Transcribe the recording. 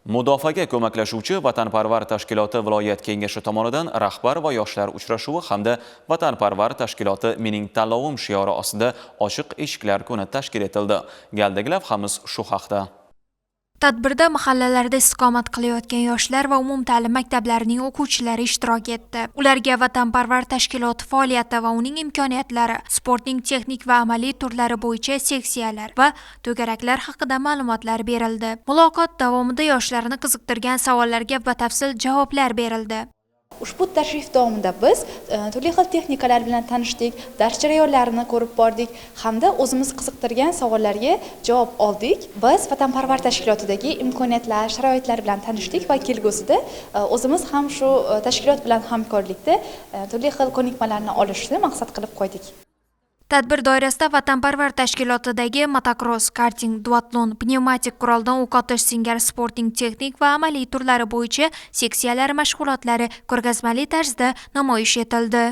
Mudofaaga ko'maklashuvchi Vatanparvar tashkiloti viloyat kengashi tomonidan rahbar va yoshlar uchrashuvi hamda Vatanparvar tashkiloti "Mening tanlovim" shiori ostida ochiq eshiklar kuni tashkil etildi. Galdagi lavhamiz shu haqda. Tadbirda mahallalarda istiqomat qilayotgan yoshlar va umumta'lim maktablarining o'quvchilari ishtirok etdi. Ularga Vatanparvar tashkiloti faoliyati va uning imkoniyatlari, sportning texnik va amaliy turlari bo'yicha seksiyalar va to'garaklar haqida ma'lumotlar berildi. Muloqot davomida yoshlarni qiziqtirgan savollarga batafsil javoblar berildi. Ushbu tashrif davomida biz turli xil texnikalar bilan tanishdik, dars jarayonlarini ko'rib bordik hamda o'zimiz qiziqtirgan savollarga javob oldik. Biz Vatanparvar tashkilotidagi imkoniyatlar, sharoitlar bilan tanishdik va kelgusida o'zimiz ham shu tashkilot bilan hamkorlikda turli xil ko'nikmalarni olishni maqsad qilib qo'ydik. Tadbir doirasida Vatanparvar tashkilotidagi motokross, karting, duatlon, pnevmatik quroldan o'q otish singari sportning texnik va amaliy turlari bo'yicha seksiyalar mashg'ulotlari ko'rgazmali tarzda namoyish etildi.